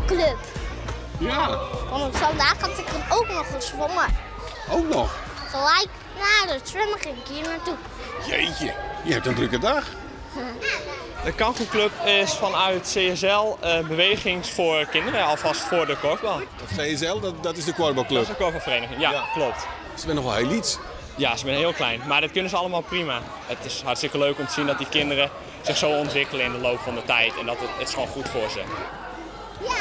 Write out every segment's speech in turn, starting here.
korfbalclub. Ja. Want vandaag had ik er ook nog gezwommen. Ook nog? Gelijk na het zwemmen ging ik hier naartoe. Jeetje, je hebt een drukke dag. De Kangoeroeclub is vanuit CSL een beweging voor kinderen, alvast voor de korfbal. Dat CSL, dat is de korfbalclub? Dat is de korfbalvereniging, ja, klopt. Ze zijn nog wel heel iets. Ja, ze zijn heel klein, maar dat kunnen ze allemaal prima. Het is hartstikke leuk om te zien dat die kinderen zich zo ontwikkelen in de loop van de tijd en dat het is gewoon goed voor ze.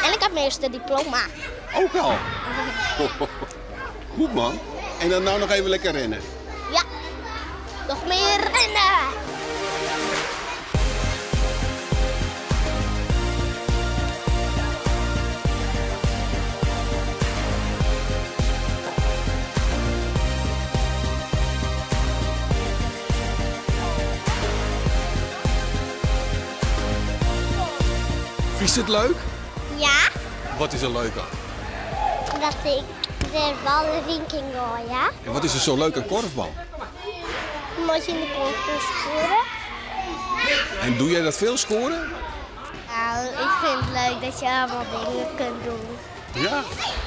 En ik heb mijn eerste diploma. Ook al? Goed man. En dan nou nog even lekker rennen. Ja, nog meer rennen. Is het leuk? Ja. Wat is er leuk aan? Dat ik de bal erin kan gooien. En wat is er zo leuk aan korfbal? Omdat je in de korf kunt scoren. En doe jij dat veel, scoren? Nou, ik vind het leuk dat je allemaal dingen kunt doen. Ja.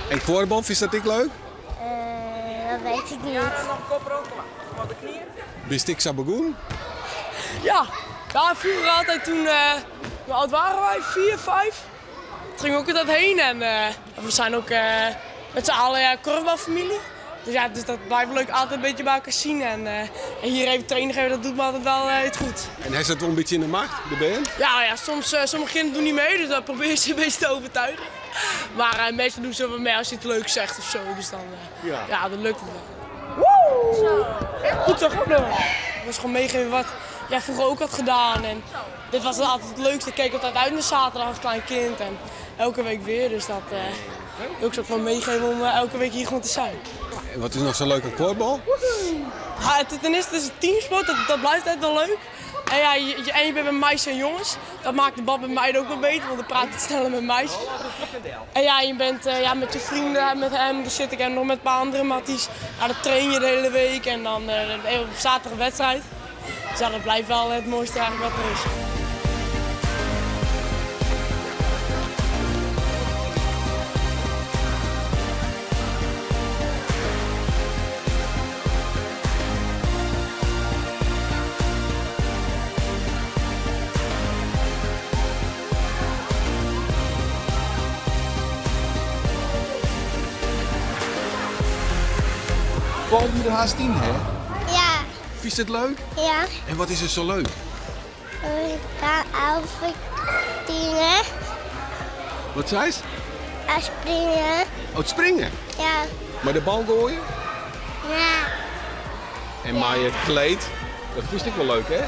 En korfbal, is dat ik leuk? Dat weet ik niet. Bist ik Sabagoen? Ja. Ja, vroeger altijd toen... Hoe oud waren wij? 4, 5? Toen gingen we ook altijd heen en we zijn ook met z'n allen, ja, korfbalfamilie. Dus dat blijft leuk altijd een beetje bij elkaar zien. En hier even trainen geven, dat doet me altijd wel iets goed. En hij zat wel een beetje in de macht, de band? Ja, ja, soms, sommige kinderen doen niet mee, dus dat probeer je ze een beetje te overtuigen. Maar meestal doen ze wel mee als je het leuk zegt. Dus dan dan lukt het wel. Woe! Goed zo, goed door. Ik was gewoon meegeven wat jij vroeger ook had gedaan. En dit was altijd het leukste. Ik keek altijd uit naar zaterdag als klein kind. En elke week weer. Dus dat wil ik ze ook wel meegeven om elke week hier gewoon te zijn. En wat is nog zo leuk aan korfbal? Ja, ten eerste, het is een teamsport. Dat blijft altijd wel leuk. En, ja, je bent met meisjes en jongens. Dat maakt de bal met meiden ook wel beter, want dan praat het sneller met meisjes. En ja, je bent met je vrienden, met hem, daar zit ik en nog met een paar andere matties. Ja, dat train je de hele week en dan op zaterdag een wedstrijd. Dus ja, dat blijft wel het mooiste eigenlijk wat er is. Val je er haast in, hè? Ja. Vind je het leuk? Ja. En wat is er zo leuk? Ik kan afspringen. Wat zei ze? Afspringen. Oh, het springen? Ja. Maar de bal gooien? Ja. En maar je kleed, dat vind ik wel leuk, hè?